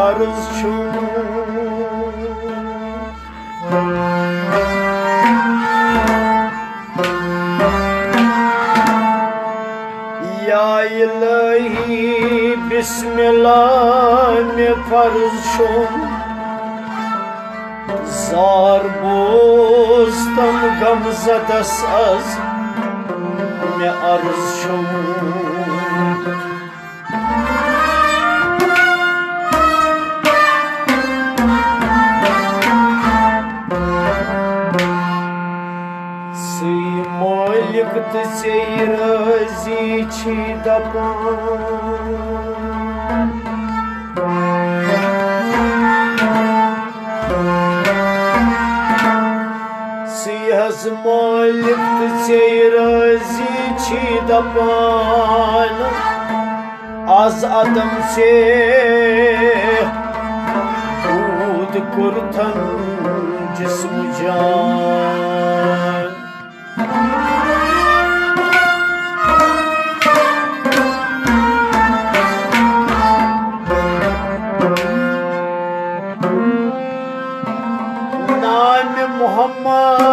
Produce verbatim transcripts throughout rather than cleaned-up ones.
عرض چھُم۔ یا الہی بسم اللہ مےٚ فرض چھُم، زار بوز تم غم زدس از مےٚ عرض چھُم۔ سُے مٲلِک تہٕ ژے رٲضی چھی دَپان۔ سُے حظ مٲلِک تہٕ ژے رٲضی چھی دَپان۔ از عدم ژے پوٗت کوٚرتھن جسم جان۔ نام محمد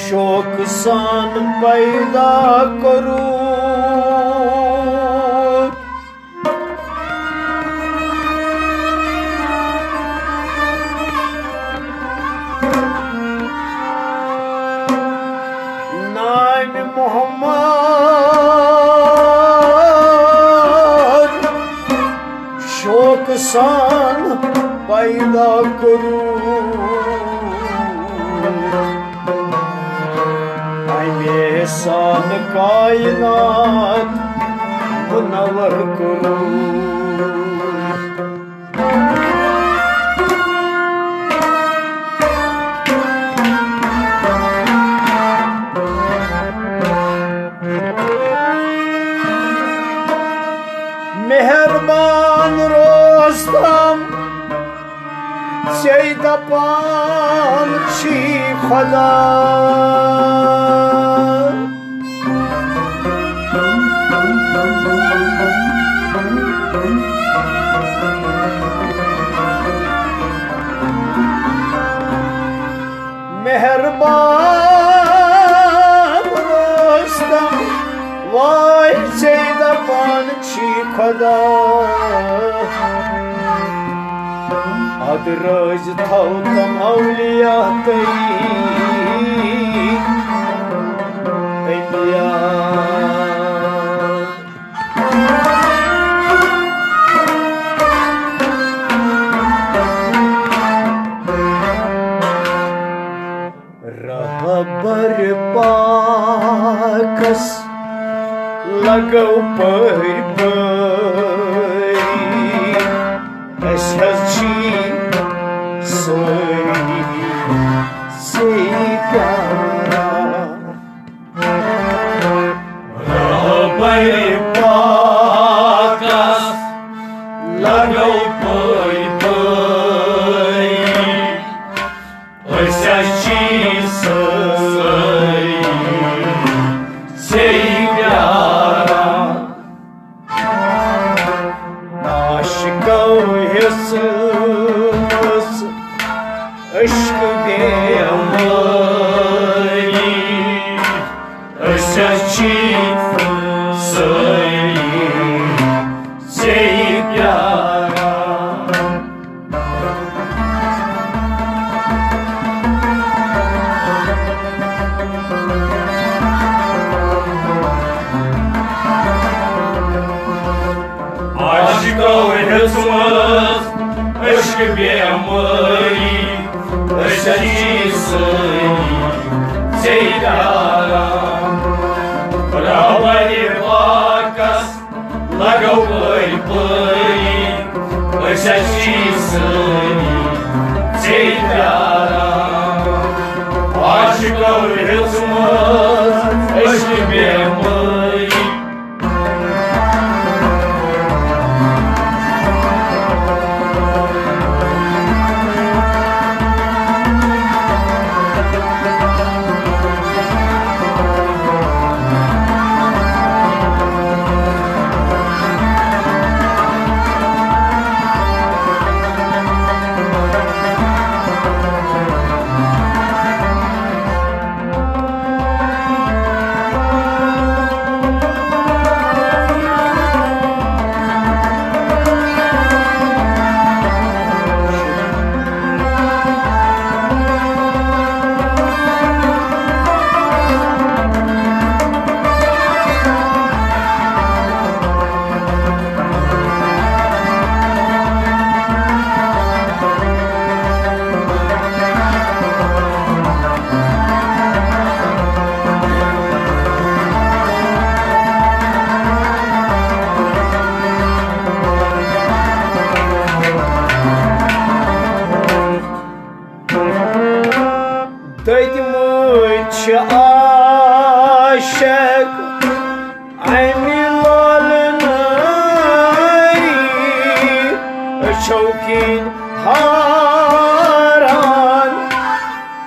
شوق سان پیدا کرو۔ نام محمد شوق سان پیدا کرو۔ اَمے سان کائنات منور کرو۔ مہربان روستم، ژے دپان چھی خدا۔ مہربان روستم، واے ژے دپان چھی خدا۔ ادٕ رٲضۍ تھاو تم اولیاء تٔری انبیاء۔ رہبر پاکس لگو پٔرۍ پٔرۍ، أسۍ حظ چھی سٲری ژے پیاران۔ رہبر پاکس لگو پٔرۍ پٔرۍ، أسۍ حظ چھی سٲری ژے پیاران۔ عاشقو ہیٚژمٕژ عشق بیمٲری، أسۍ حظ چھی سٲری ژے پیاران۔ عاشقو ہیٚژمٕژ عشق بیمٲری، أسۍ حظ چھی سٲری ژے پیاران۔ رہبر پاکس لگو پٔرۍ پٔرۍ، أسۍ حظ چھی سٲری ژے پیاران۔ عاشقو ہیٚژمٕژ عشق بیمٲری۔ اَمہِ لولہٕ نٲری أچھو کِنۍ ہاران،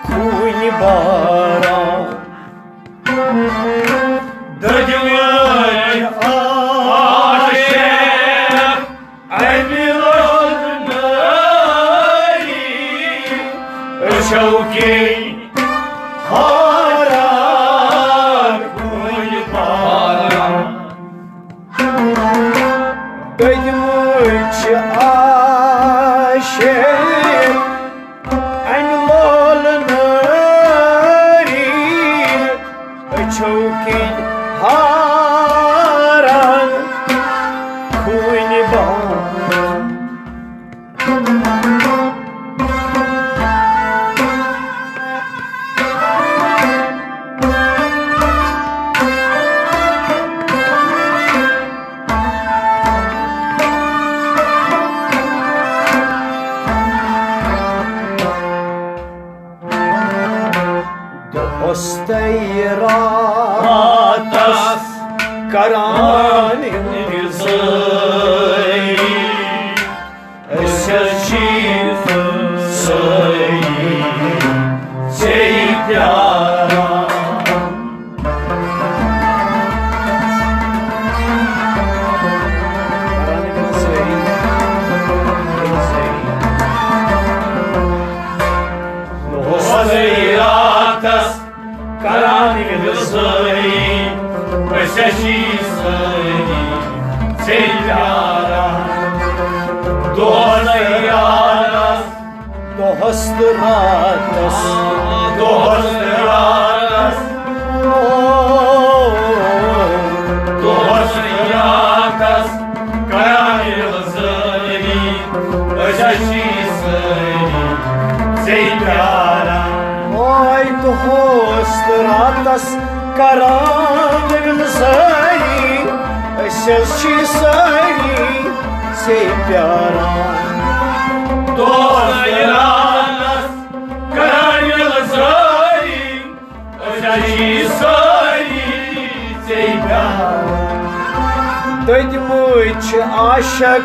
خوٗنہِ باران۔ دٔدمٕتۍ عاشق اَمہِ لولہٕ نٲری أچھو کِنۍ ہاران، خوٗنہِ باران۔ دٔدمٕتۍ چھِ عاشق اَمہِ لولہٕ نٲری أچھو کِنۍ ہاران، خوٗنہِ باران۔ دۄہس تہٕ راتس کران انتظٲری، أسۍ حظ چھِ سٲری ژےٚ پیاران۔ دۄہس تہٕ راتس کران انتظٲری، أسۍ حظ چھِ سٲری ژےٚ پیاران۔ دۄہس تہٕ راتس، دۄہس تہٕ راتس، دۄہس تہٕ راتس، او، دۄہس تہٕ راتس کران انتظٲری، أسۍ حظ چھِ سٲری ژےٚ پیاران۔ اوے دۄہس تہٕ راتس کران انتظٲری، أسۍ حظ چھِ سٲری ژےٚ پیاران۔ دۄہس تہٕ راتس کران انتظٲری، أسۍ حظ چھِ سٲری ژےٚ پیاران۔ دٔدمٕتۍ چھِ عاشق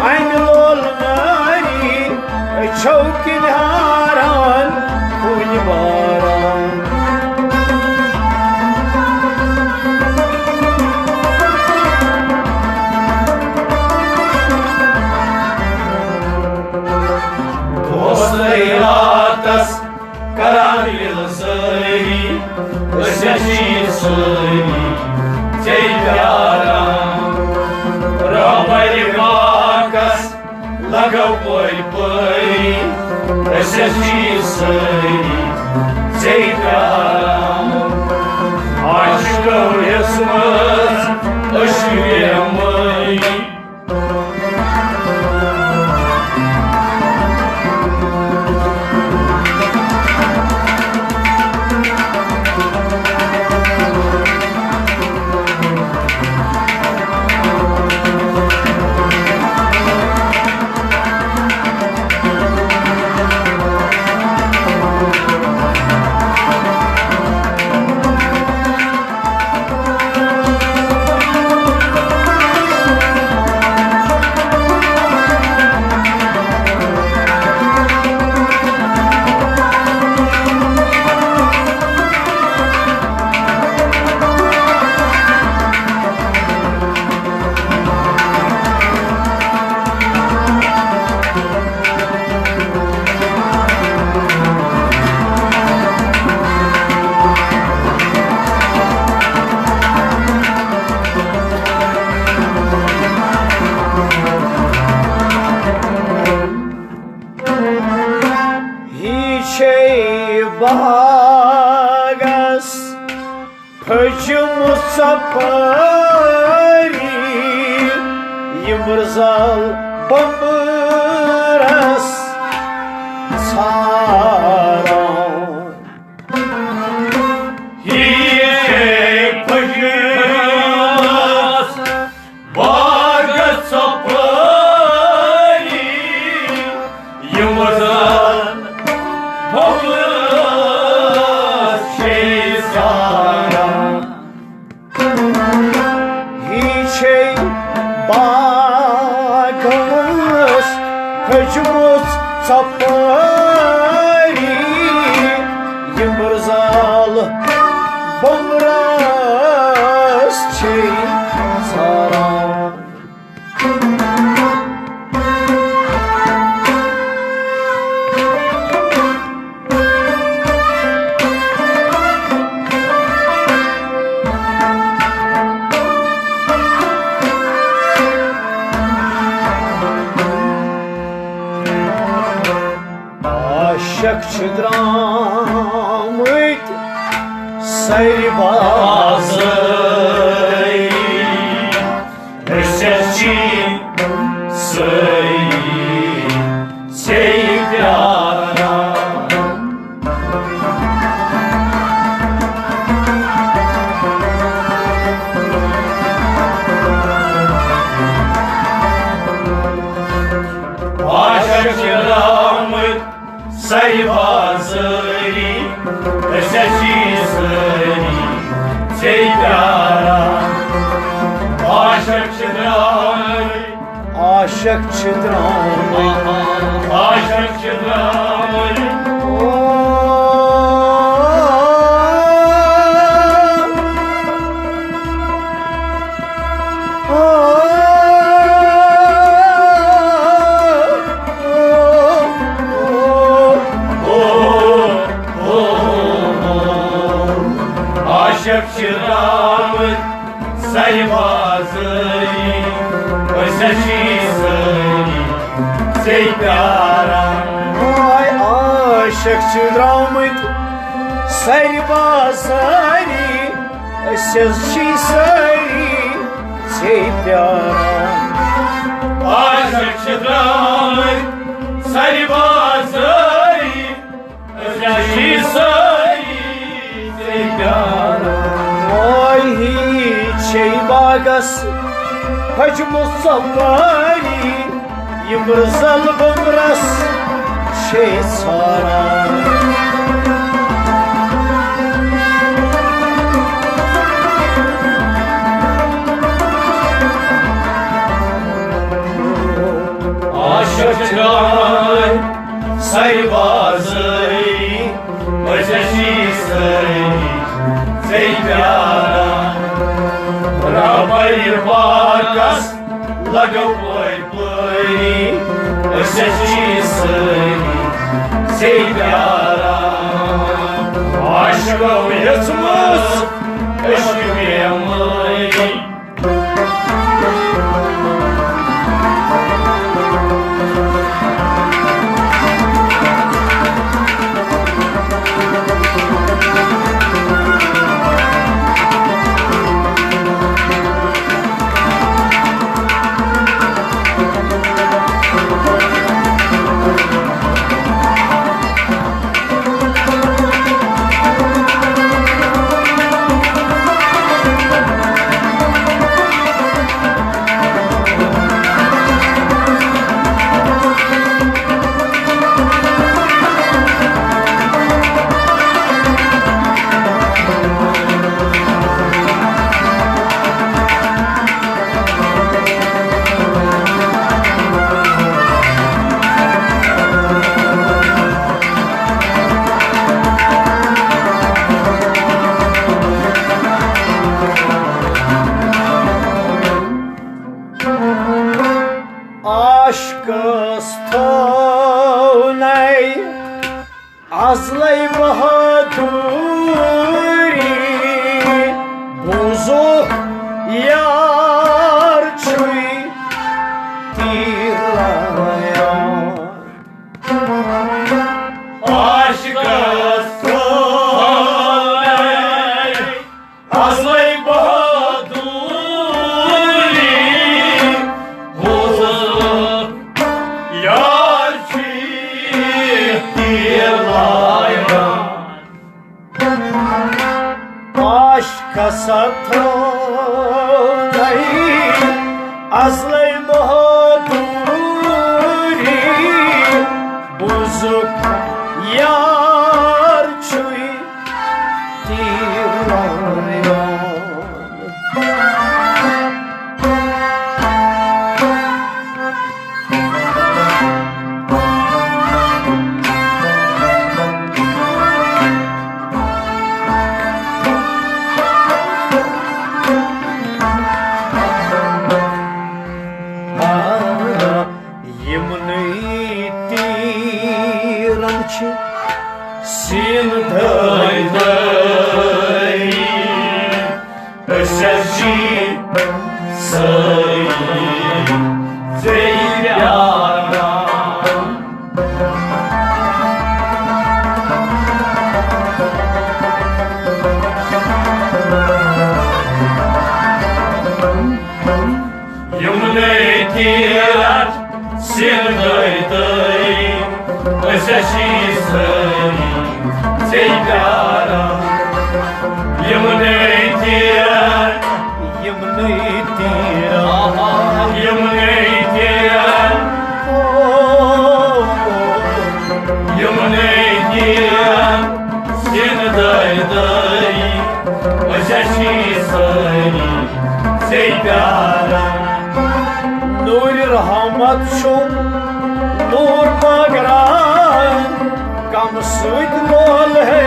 اَمہِ لولہٕ نٲری، أچھو کِنۍ ہاران، خوٗنہِ باران۔ دۄہس تہٕ راتس کران انتظٲری، أسۍ حظ چھِ سٲری ژےٚ پیاران۔ رۄبَے پاکس لگو پٲرۍ پٲرۍ، أسۍ حظ چھِ سٲری ژےٚ پیاران۔ عاشقو ہیٚژمٕژ أچھ بیمٲری۔ ہی چھے باغس پھٔجمٕژ ژۄپٲری، یمرزل بمبرس ژھاران۔ یہِ چھے پھٔجمٕژ باغس ژۄپٲری، یمرزل بمبرس چھے ژھاران۔ باغس کھٔجمٕژ ژۄپٲری، یمبٕر زال بومبرس چھے ژھاران۔ عاشق چھِ درٛامٕتۍ سرِ بازٲری، أسۍ حظ چھِ یِم سٲری ژے پیاران۔ عاشق چھِ درٛامٕتۍ سرِ بازٲری، أسۍ حظ چھِ سٲری ژے پیاران۔ عاشق چھِ درٛامٕتۍ، عاشق چھِ درٛامٕتۍ، عاشق چھِ درٛامٕتۍ۔ او، او، او، او، او، او، عاشق چھِ درٛامٕتۍ سرِ بازٲری، أسۍ حظ چھِ سٲری ژے پیاران۔ ہاے عاشق چھِ درٛامٕتۍ سرِ بازٲری، أسۍ حظ چھِ سٲری ژے پیاران۔ عاشق چھِ درٛامٕتۍ سرِ بازٲری، أسۍ چھِ سٲری ژے پیاران۔ وٲہی چھے باغس کھٔجمٕژ ژۄپٲری، یمبٕر زال بومبرس چھے ژھاران۔ عاشق چھِ درٛامٕتۍ سرِ بازٲری، أسۍ حظ چھِ سٲری ژے پیاران۔ رۄبَے پاکَس لگو پٲرۍ پٲری، أسۍ حظ چھِ سٲری ژے پیاران۔ عاشقو ہیٚژمٕژ عشق بیمٲری۔ عاشقس تھٲونَے ازلے بہادری، بوزُکھ یار چھُے تیٖر لایان۔ عاشقس تھٲونَے ازلے بہادری، بوزُکھ یار چھُے تیٖر لایان۔ عاشقس تھٲونَے ازلے بہادری، بوزُکھ یار چھُے تیٖر لایان۔ سٲری ژے پیاران۔ یِمنٕے تیٖرن سیٖنہٕ دٲرۍ دٲرۍ، أسۍ ہا چھِ سٲری ژے پیاران۔ یِمنٕے تیٖرن، یِمنٕے تیٖرن، یِمنٕے تیٖرن، او، یِمنٕے تیٖرن سیٖنہٕ دٲرۍ دٲرۍ، أسۍ ہا چھِ سٲری ژے پیاران۔ نوٗرِ رحمت چھُ نوٗر بٲگراوان، غمہٕ سۭتۍ لولہٕ ہے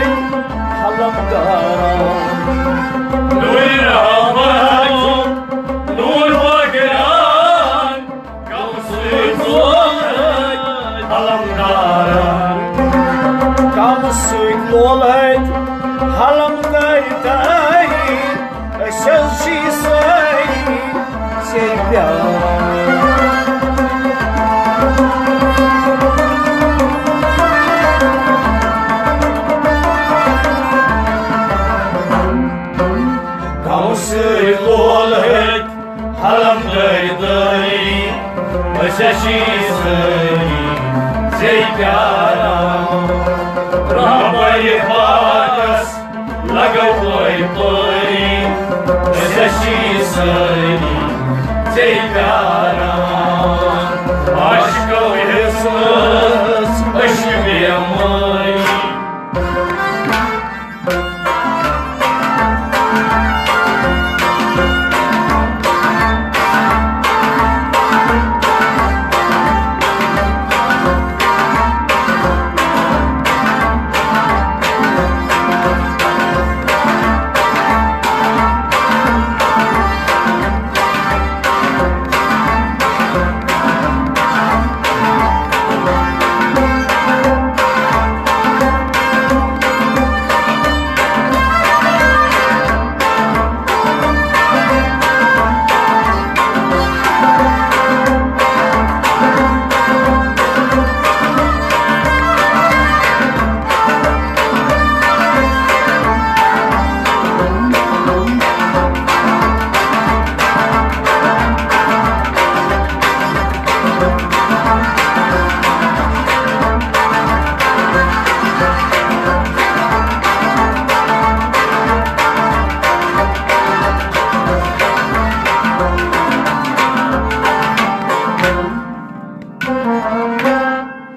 حلم داران۔ نوٗرِ رحمت چھُ نوٗر بٲگراوان، غمہٕ سۭتۍ لولہٕ ہے حلم داران۔ غمہٕ سۭتۍ لولہٕ ہے حلم دٲرۍ دٲرۍ، أسۍ حظ چھِ سٲری ژے پیاران۔ غمہٕ سۭتۍ لولہٕ ہے حلم دٲرۍ دٲرۍ، أسۍ ہا چھِ سٲری ژے پیاران۔ رہبرِ پاکس لگو پٲرۍ پٲرۍ، أسۍ ہا چھِ سٲری ژے پیاران۔ عاشقو ہیٚژمٕژ عشقہٕ بیمٲرۍ۔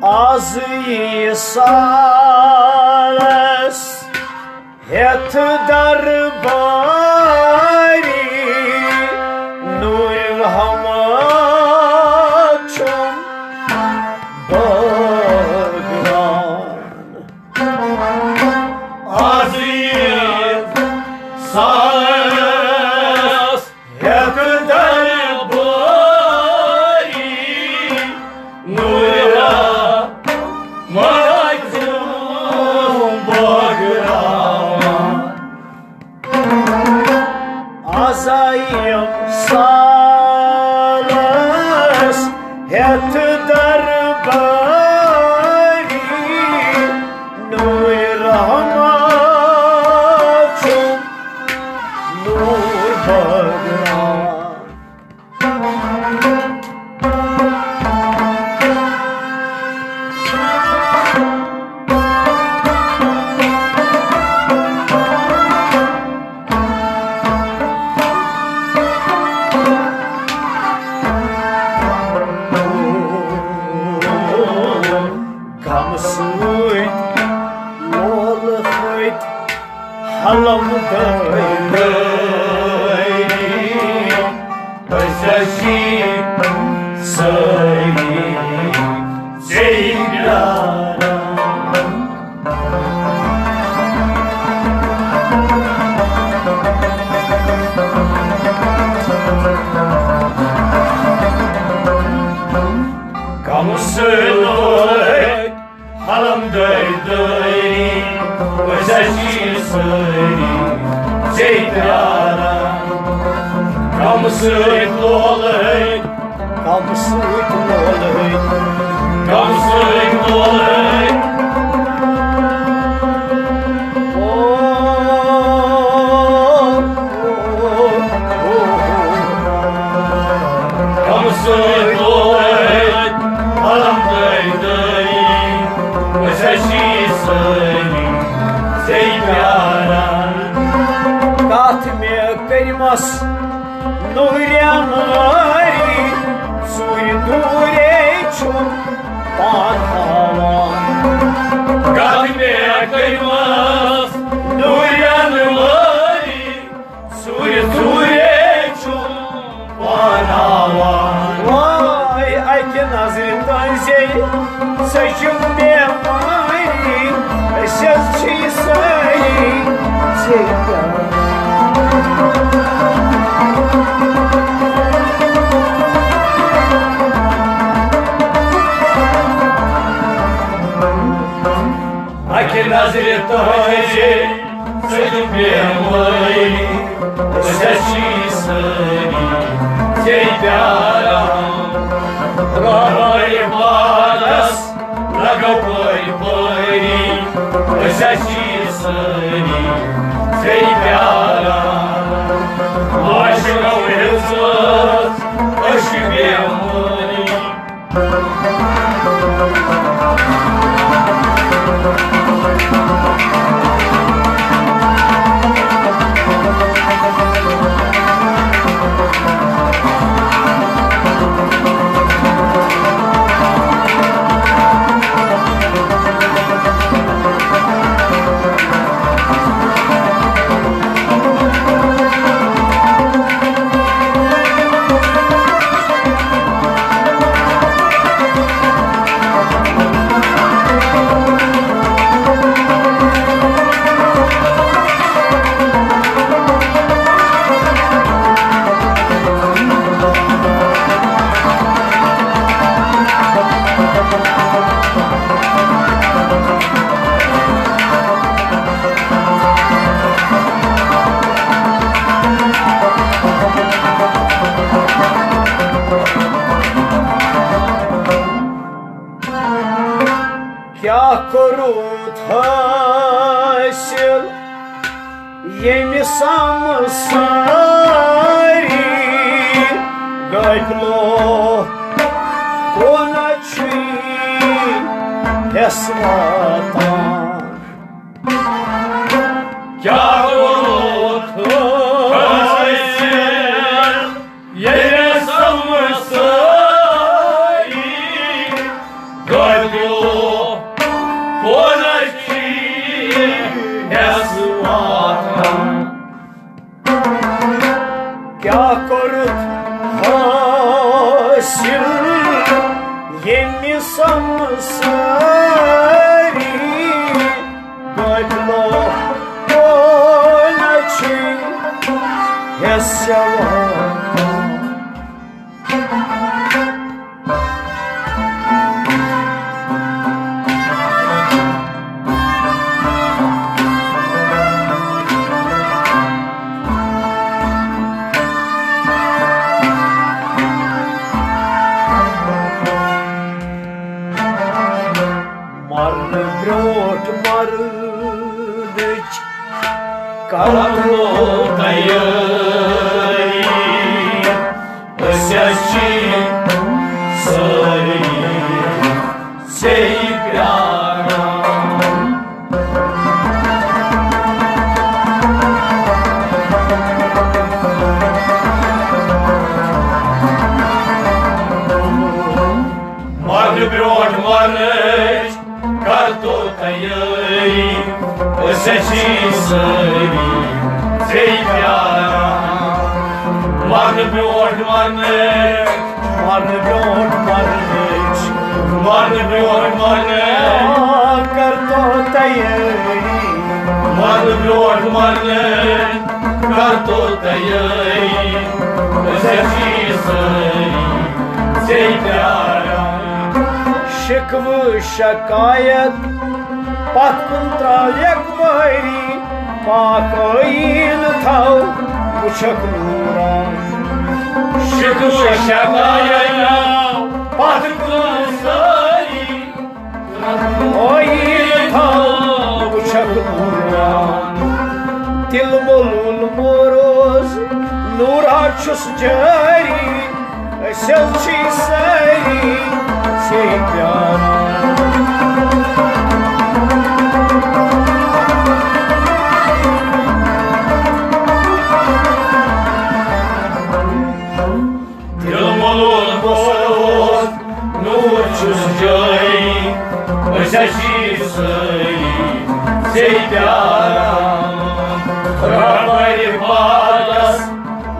آز یی سالس ہیٚتھ درباری، نوٗرِ رحمت چھُم بٲگراوان۔ آز یی سالس ہیٚتھ درباری، نوٗرِ رحمت چھُم بٲگراوان۔ آز یی سالس ہیٚتھ درباری، نوٗرِ رحمت چھُم نوٗر بٲگراوان۔ غمہٕ سۭتۍ لولہٕ پھٔٹۍ حلم دٲرۍ دٲرۍ، أسۍ ٲسی سٲری ژے پیاران۔ غمہٕ سۭتۍ لولہٕ پھٔٹۍ حلم دٲرۍ دٲرۍ، أسۍ ٲسی سٲری ژے پیاران۔ سۭتۍ لولہٕ، غمہٕ سۭتۍ لولہٕ، غمہٕ سۭتۍ لولہٕ۔ او، او، او، او۔ غمہٕ سۭتۍ لولہٕ، قلم دٲری دٲری، أسۍ حظ چھِ سٲری ژےٚ پیاران۔ کتھ مےٚ کٔرمس نوٗرٮ۪ن وٲری، ژوٗرِ دوٗرے چھُم پان ہاوان۔ کتھ مےٚ کٔرمٕژ نوٗرٮ۪ن وٲری، ژوٗرِ ژوٗرے چھُم پان ہاوان۔ واے، اکہِ نظرِ تُہنٛزے سجم بیماری، أسۍ حظ چھِ سٲری ژےٚ پیاران۔ اکہِ نظرِ تُہنٛزے سجم بیماری، أسۍ حظ چھِ سٲری ژےٚ پیاران۔ رہبرِ پادس لگو پٲرۍ پٲری، أسۍ حظ چھِ سٲری ژےٚ پیاران۔ عاشقو ہیژٕس أچھ بیمٲری۔ کیٛاہ کوٚروٕ حٲصِل ییٚمہِ سمساری؟ غٲفلو کُن چھُے ہٮ۪س واتان۔ کیٛاہ کوٚروٕ حٲصِل ییٚلہِ سمساری؟ غٲفلو کُن چھُے ہٮ۪س واتان۔ کیٛاہ کوٚرُتھ حٲصِل ییٚمہِ سمساری؟ غٲفلو کُن چھُے ہٮ۪س واتان۔ مرنہٕ برٛونٛٹھ مرنٕچ کرو تیٲری، أسۍ حظ چھِ سٲری ژےٚ پیاران۔ مرنہٕ برٛونٛٹھ مرنٕچ کر تو تیٲری، أسۍ حظ چھِ سٲری ژےٚ پیاران۔ مرنہٕ برٛونٛٹھ مرنٕچ، مرنہٕ برٛونٛٹھ مرنٕچ، مرنہٕ برٛونٛٹھ مرنٕچ آ، کر تو تیٲری۔ مرنہٕ برٛونٛٹھ مرنٕچ کر تو تیٲری، أسۍ حظ چھِ سٲری ژےٚ پیاران۔ شکوٕ شکایت پتھ کُن ترٛاو یکوٲری، پاک ٲیٖن تھاو وٕچھکھ نوٗران۔ شکوہ شکایت پتھ کُن سٲری۔ اوے تھاو وٕچھکھ نوٗران، تِل مولوٗل موروز، نوٗرا چھُس جٲری۔ أسۍ حظ چھِ سٲری ژے پیاران۔ دِل مۄلوٗل موروز، نوٗر چھُس جٲری، أسۍ حظ چھِ سٲری ژے پیاران۔ رۄپَرِ پاکَس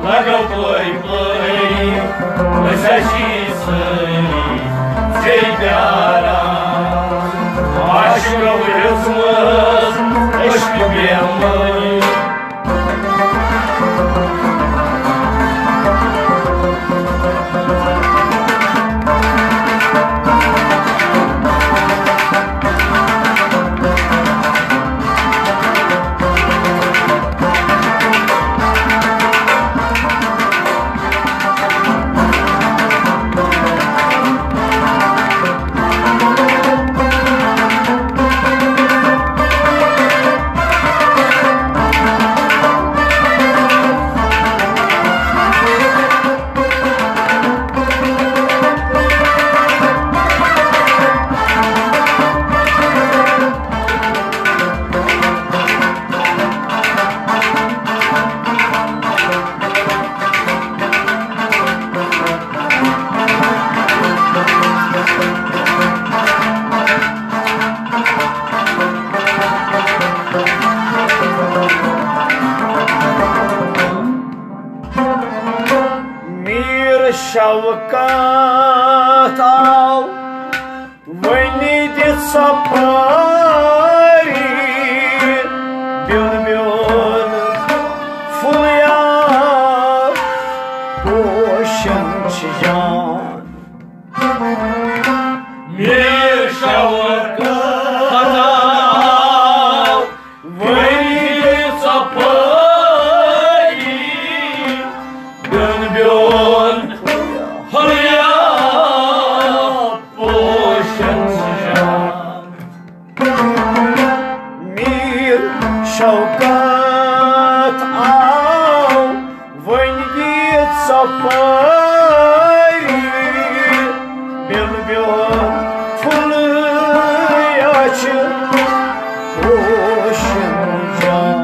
لگو پٲرۍ پٲرۍ، أسۍ حظ چھِ سٲری ژے پیاران۔ عاشقو ہیٚژمٕژ عشق بیمٲرۍ۔ میٖر شوکت آو وۄنۍ دِژ ژۄپٲری، بیوٚن بیوٚن پھُلیو پوشن چھِ جان۔ میٖر شوکت آو وۄنۍ دِژ ژۄپٲری، بیوٚن بیوٚن پھُلیو پوشن چھِ جان۔ میٖر شوکت آو وۄنۍ یہِ ژۄپٲری، بیوٚن بیوٚن پھُلیو چھِ پوشن جان۔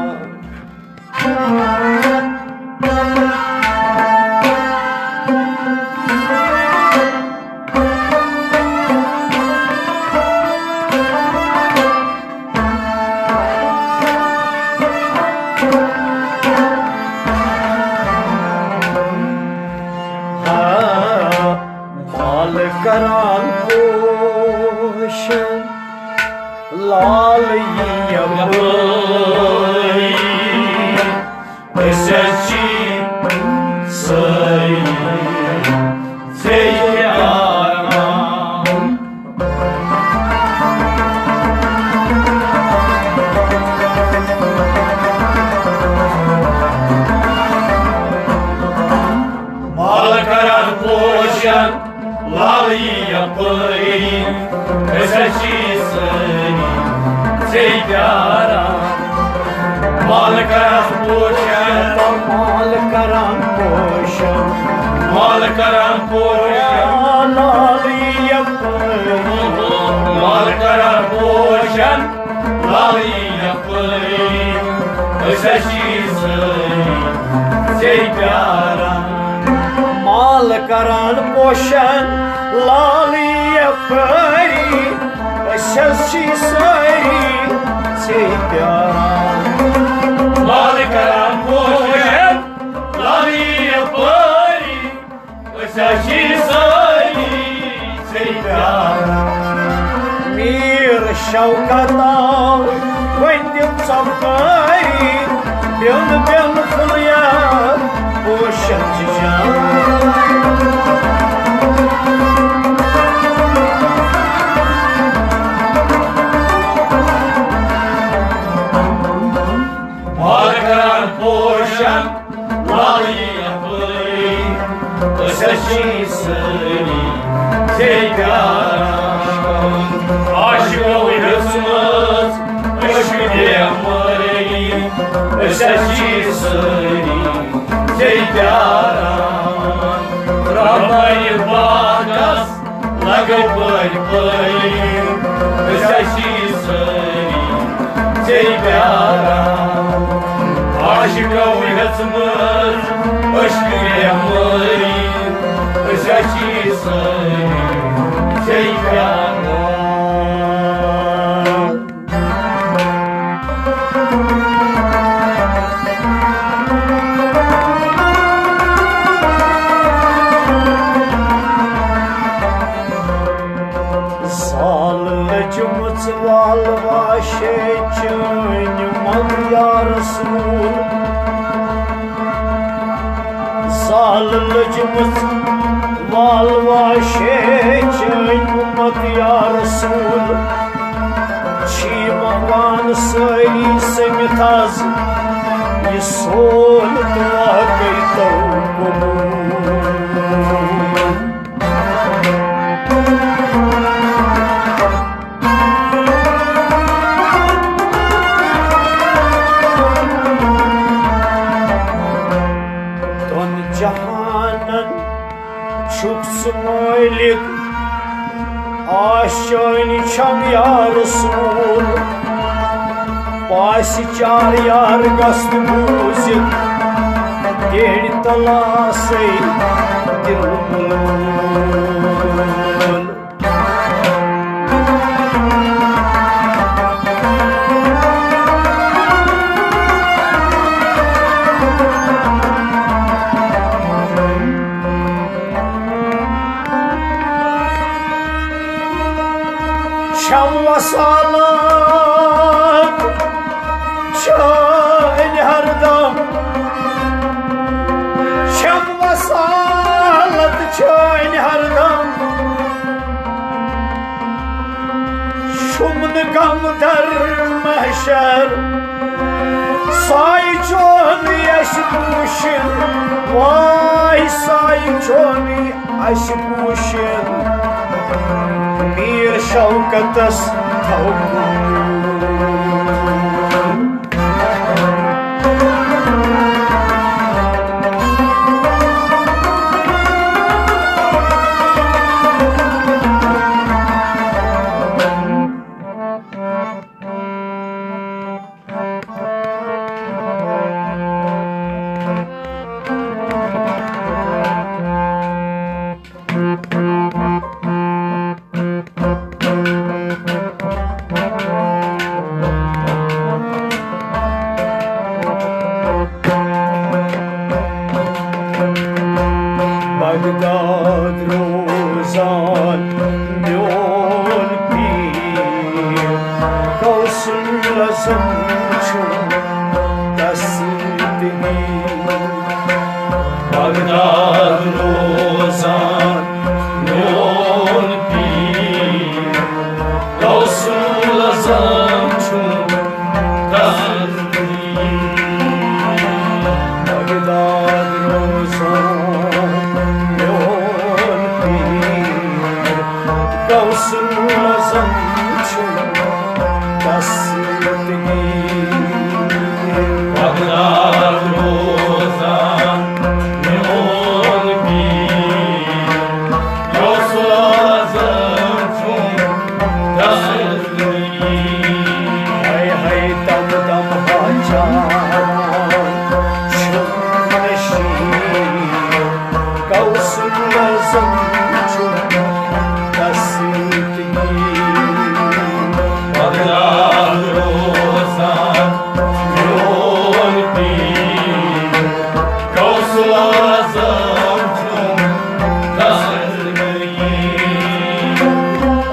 بال کران پوشن لال یی یپٲرۍ۔ أسۍ حظ چھِ سٲری ژےٚ پیاران۔ مال کران پوشن لال یی یپٲرۍ، أسۍ حظ چھِ سٲری ژےٚ پیاران۔ مال کران پوشن، مال کران پوشن، مال کران پوشن، لال یی یپٲرۍ۔ مال کران پوشن، لال یی یپٲرۍ، أسۍ حظ چھِ سٲری ژےٚ پیاران۔ مال کران پوشن لال یپٲری، أسۍ حظ چھِ سٲری ژےٚ پیاران۔ مال کران پوشن لال یپٲری، أسۍ حظ چھِ سٲری ژےٚ پیاران۔ میٖر شوکت آو وۄنۍ دِژ ژۄپٲری، بیوٚن بیوٚن پھُلیو پوشن چھِ جان۔ مال کران پوشن لال یپٲری، أسۍ حظ چھِ سٲری ژے پیاران۔ عاشقو ہیٚژمٕژ عشقہٕ بیمٲری، أسۍ حظ چھِ سٲری ژے پیاران۔ ربانِ پاکس لگو پٲرۍ پٲرۍ، أسۍ حظ چھِ سٲری ژے پیاران۔ عاشقو ہیٚژمٕژ عشقہٕ بیمٲری، أسۍ حظ چھِ سٲری ژے پیاران۔ زال لٔجمٕژ والوا شے چٲنۍ مۄنٛگ یا رسول۔ زال لٔجمٕژ والوا شے چٲنۍ اُمت یا رسول۔ چھی منٛگان سٲری سٔمِتھ از یہِ سون دُعا کٔرۍتو قبوٗل۔ دۄن جہانن چھُکھ ژٕ مٲلِک، آشٲنۍ چھم یا رسول۔ پاسہِ چار یار گژھ نہٕ بوٗزِتھ، تیٚلہِ تلاسے دِل ملوٗل۔ چھم وصالت چھٲنۍ ہردم، چھم وصالت چھٲنۍ ہردم۔ شُمنہٕ غم در محشر، سایہِ چون اَسہِ پوٗشِن، واے سایہِ چون اَسہِ پوٗشِن، میٖر شوکتس تھاو۔ بغداد روزان میون پیٖر، غوث العظم چھُ تس سۭتۍ۔ بغداد روزان میون پیٖر، غوث العظم چھُ تس سۭتۍ۔ بغداد روزان میون پیٖر، غوث العظم چھُ تس سۭتۍ۔ بغداد روزان میون پیٖر، غوث العظم چھُ تس سۭتۍ۔ ہاے ہاے دم دم ہا چاوان چھُم نشیٖن، غوث العظم چھُ تس سۭتۍ۔ بغداد روزان میون پیٖر، غوث العظم چھُ تس سۭتۍ۔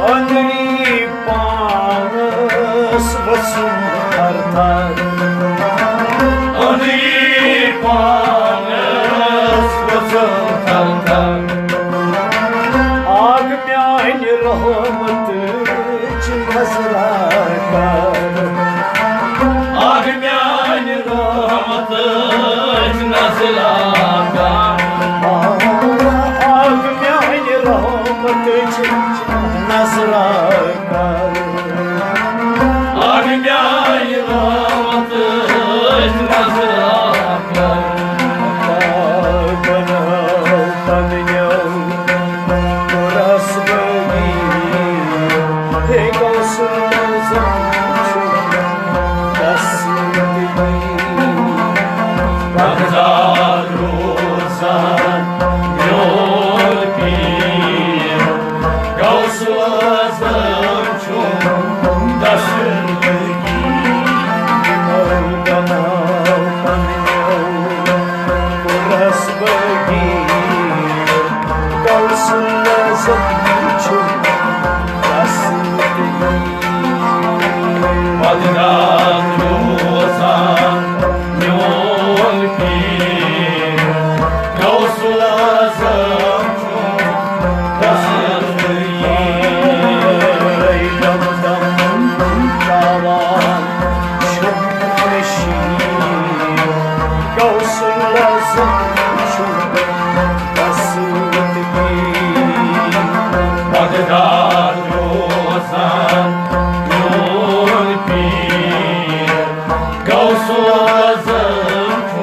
أنٛدری پانس ؤژھٕم تھر تھر۔ أنٛدری پانس ؤژھٕم تھر تھر۔ آگ میانہِ رحمتٕچ نظرا کر۔ آگ میانہِ رحمتٕچ نظرا کر۔ آ، غوث اعظم چھُ رسول۔ پتہٕ روزان میون پیر، غوث اعظم چھُ رسول۔ دم دم چاوان چھُ نشیٖن، غوث اعظم چھُ رسول۔ پتہٕ روزان میون پیر، غوث اعظم چھُ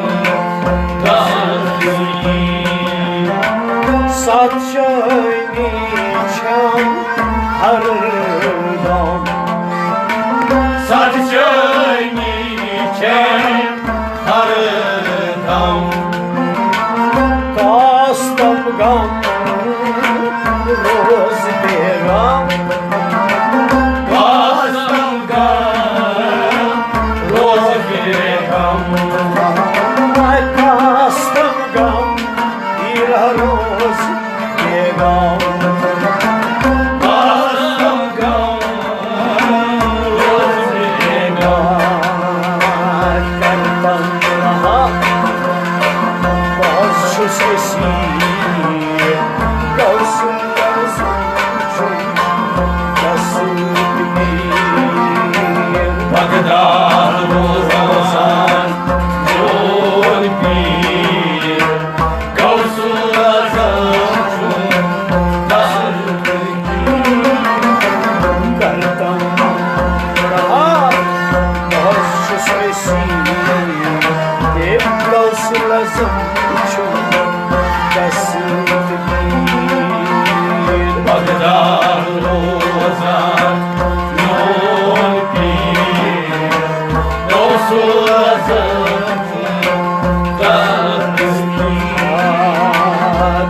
رسول۔ ستھ جٲنی چھم ہر دم، ستھ جٲنی چھم ہر دم۔ کاستم غم روز بے غم، کاستم غم روز بے غم، کاستم غم ایرا روز بے غم۔ کاستم غم روز بے غم۔ کرتم رہا، بہٕ حظ چھُس یژھان، غوث اعظم چھُ رسول پیر۔ بغداد روزان میون پیر، غوث اعظم چھُ رسول پیر۔ کرتم رہا، بہٕ حظ چھُس یژھان، غوث اعظم چھُ رسول پیر۔ بغداد روزان میون پیر، غوث اعظم چھُ رسول پیر۔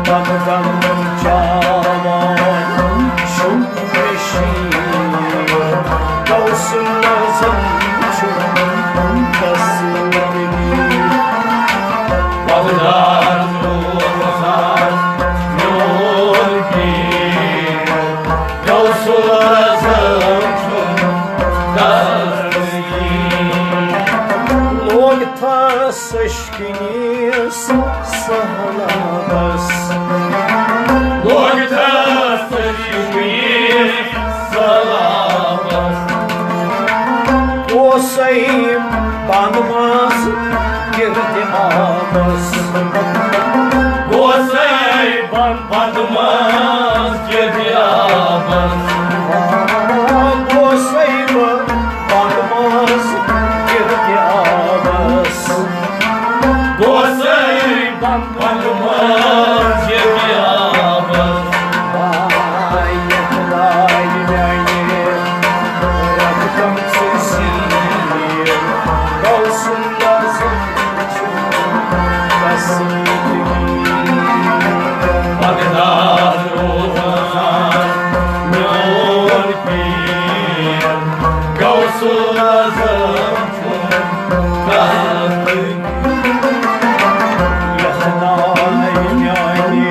دم دم چاوان چھُ نشیٖن، غوث اعظم چھُ رسول پیر۔ بغداد روزان میون پیر، غوث اعظم چھُ رسول پیر۔ لوگ تھس عشقی سہلابس، لوگ تھس عشقی سہلابس۔ اوسے بند منٛز گردِ آبس، اوسے بند، بند منٛز گردِ آبس۔ اوسے بند، بند منٛز گردِ آبس۔ اوسے بند، بند منٛز گردِ آبس۔ بغداد روزان میون پیر، غوث اعظم چھُ رسول۔ یتھ ناوِ میانہِ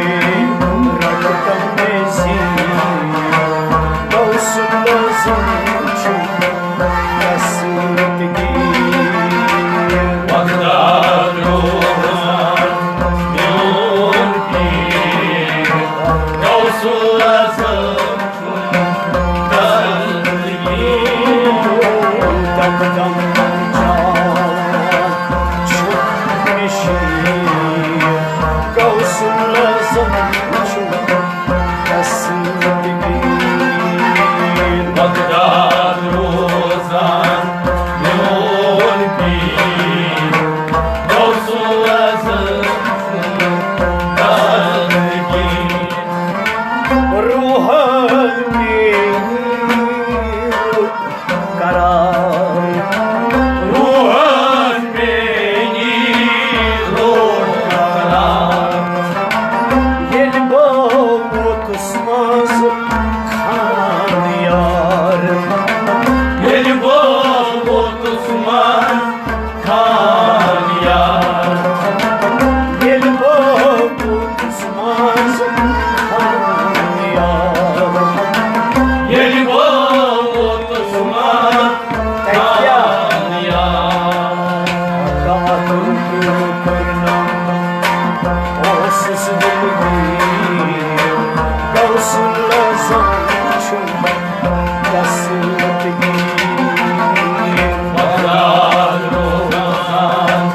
رٹتم مےٚ زیٖر، غوث اعظم چھُ رسول پیر۔ بغداد روزان میون پیر، غوث اعظم چھُ رسول پیر۔ دم دم چاوان چھُ نشیٖن، غوث اعظم چھُ رسول پیر۔ بغداد روزان میون پیر، غوث اعظم چھُ رسول پیر۔ روحن پیر قرار، روحن پیر قرار۔ ییٚلہِ بہٕ دستگیر۔ مقدار روزان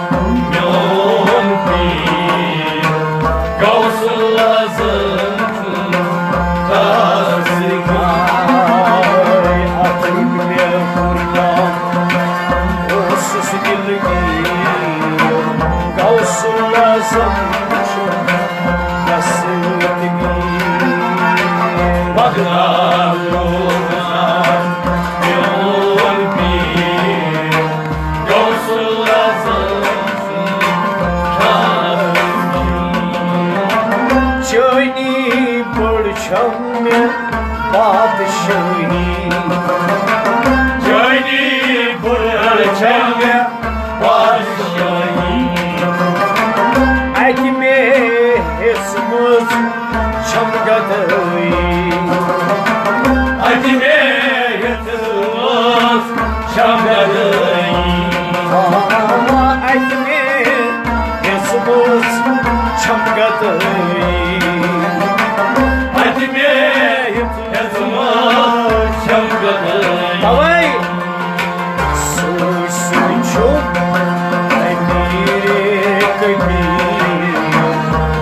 میون پیر، غوث الاعظم چھُم دستگیر۔ اتھ مےٚ پھُرناو اوسُس دلگیر، غوث الاعظم چھُم دستگیر۔ مقدار روزان میون پیر، غوث الاعظم چھُم دستگیر۔ چٲنی بٔڑ چھم مےٚ بادشٲہی۔ چٲنی بٔڑ چھم مےٚ بادشٲہی۔ اَتہِ مےٚ ہیٚژمٕژ چھم گدٲیی۔ اَتہِ مےٚ ہیٚژمٕژ چھم گدٲیی۔ اَتہِ مےٚ ہیٚژمٕژ چھم گدٲیی۔ اَتہِ مےٚ ہیٚژمٕژ چھم گدٲیی۔ توے سۭتۍ سۭتۍ چھُ امیٖر کبیٖر،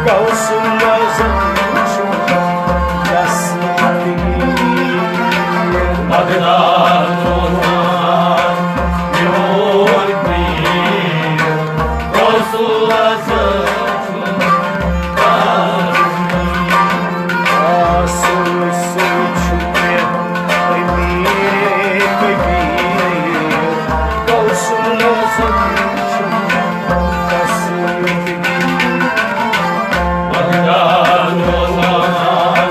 غوث الاعظم چھُ دستگیر۔ مقدار روزان میون پیر، غوث الاعظم چھُ دستگیر۔ آ، سۭتۍ سۭتۍ چھُ مےٚ امیٖر کبیٖر، غوث الاعظم چھُ دستگیر۔ مقدار روزان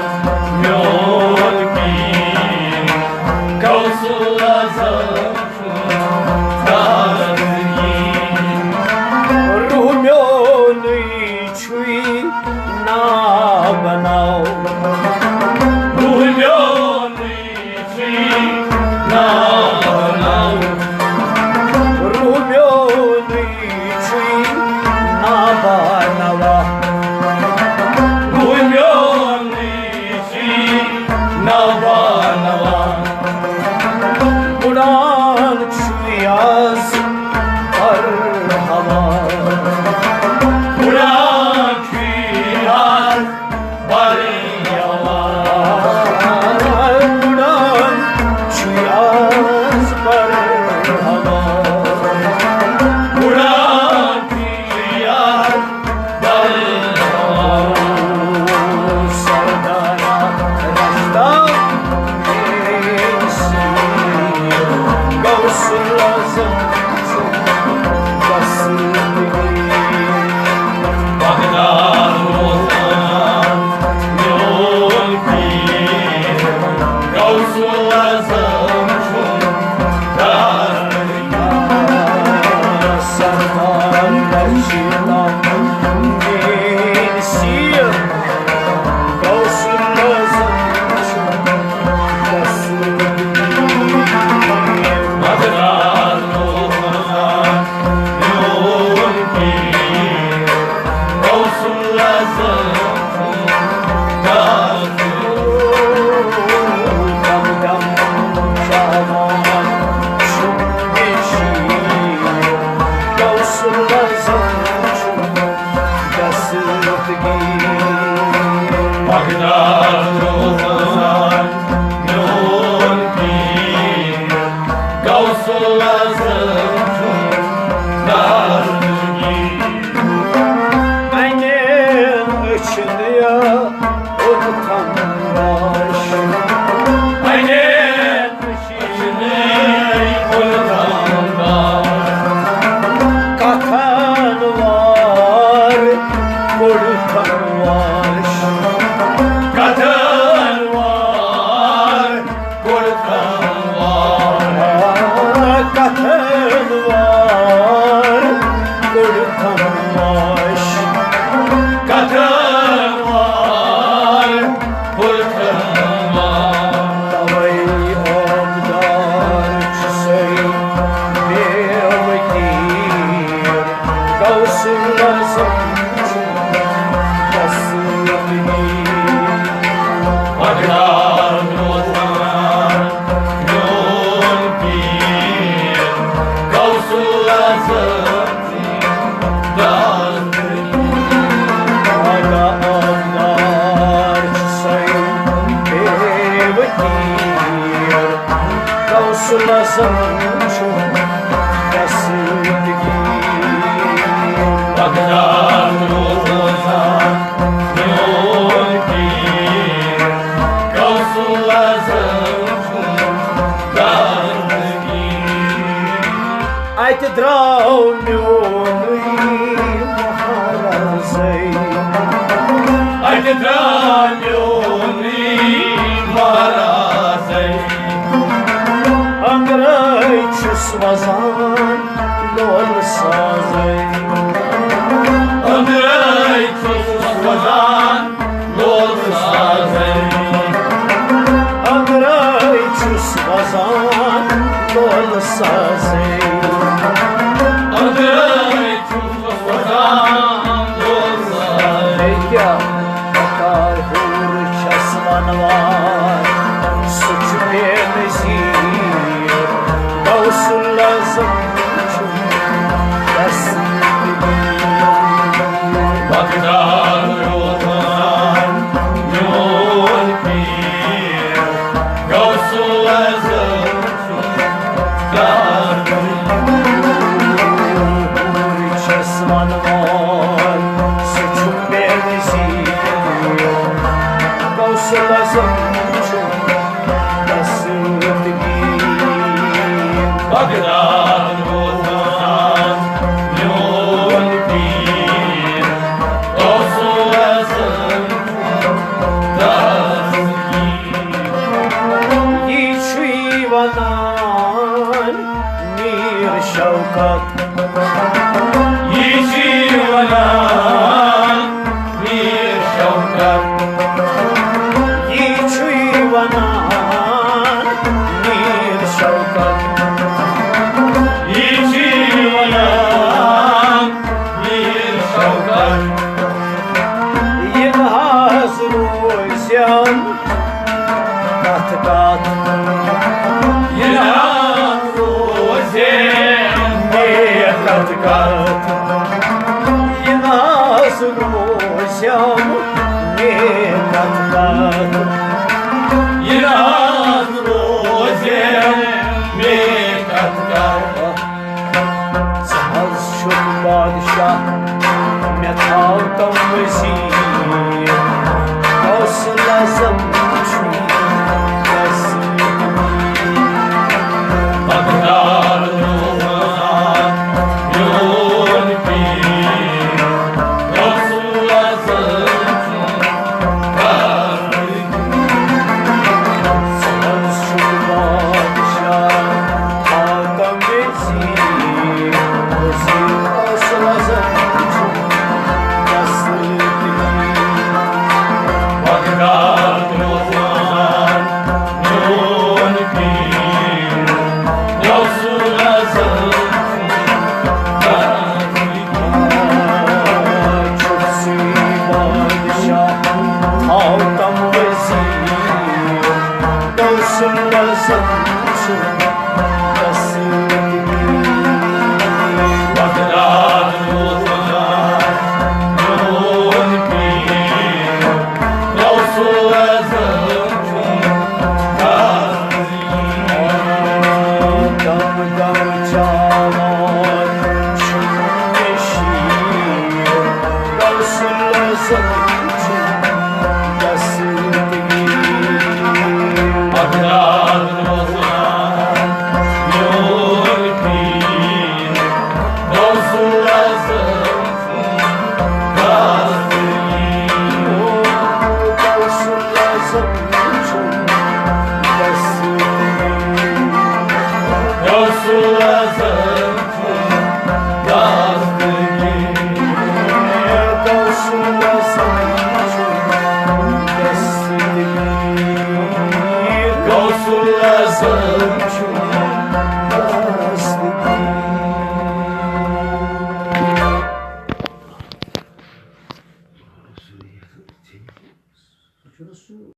میون پیر، غوث الاعظم چھُ دستگیر۔ روح میونُے چھُے ناو بناو۔ روح میونُے چھُے ناو بناو۔ روح میونُے چھُے ناو بناوا۔ روح میونُے چھُے ناو بناوا۔ اُڑان چھُے آز بر ہوا۔ اُڑان چھُے آز بر ہوا۔ اُڑان چھُے آز بر ہوا۔ اُڑان چھُے آز کتھن وار کوٚڑ تھواش۔ کتھن وار کوٚڑ تھواش۔ کتھن وار کوٚڑ تھواش۔ کتھن وار کوٚڑ تھواش۔ توے آبدار چھُسے بے وقیٖر، غوث الاعظم چھُ غوث زن چھُ قصیدگی۔ بغداد روزان میون پیر، غوث الاعظم چھُ زندگی۔ اتہِ درٛاو میونُے مہرازے۔ اتہِ درٛاو میونُے مہرازے۔ أنٛدرَے چھُس وزان لولہٕ سازَے۔ أنٛدرَے چھُس وزان لولہٕ سازَے۔ أنٛدرَے چھُس وزان لولہٕ سازَے۔ أنٛدرَے چھُس وزان لولہٕ سازَے۔ ہے کیٛاہ بکار حور چھَس وَنوان، سُہ چھُ بے نظیر، غوث الاعظم چھُ تسلیم۔ بغداد روزان میون پیر، غوث الاعظم چھُ تسلیم۔ حور چھَس وَنوان، سُہ چھُ بے نظیر، غوث الاعظم چھُ تسلیم۔ بغداد روزان میون پیر، غوث الاعظم تسلیم۔ یہِ چھُے وَنان میر شوکت۔ یہِ چھُے وَنان میر شوکت۔ یہِ چھُے وَنان میر شوکت۔ یہِ چھُے وَنان میر شوکت۔ یہِ نہ حظ روزٮ۪م کتھ کتھ۔ یہِ نہ روزِ مےٚ کتھ کتھ۔ یہِ نہ روزِ مےٚ کتھ کتھ۔ یہِ نہ روزِ مےٚ کتھ کتھ۔ ژٕ حظ چھُکھ بادشاہ، مےٚ تھاو تم وزیر، غوث الاعظم چھُے تسلیم۔ بغداد روزان میون پیر، غوث الاعظم چھُے تسلیم۔ ژٕ حظ چھُکھ بادشاہ، ماتم وزیر، وزیر غوث الاعظم چھُ تسلیم۔ بغداد روزان میون پیر، غوث الاعظم چھُ تسلیم۔ چھُکھ ژٕے بادشاہ، ماتم وزیر، غوث الاعظم چھُ تسلیم۔ بغداد روزان میون پیر، غوث الاعظم چھُ تسلیم۔ دم دم چاوان چھُ مےٚ شیٖر، غوث الاعظم چھُ تسلیم۔ بغداد روزان میون پیر، غوث الاعظم چھُ تسلیم۔ غوث الاعظم چھُ تسلیم۔ غوث الاعظم چھُ تسلیم۔ غوث الاعظم چھُ تسلیم۔ غوث الاعظم چھُ تسلیم۔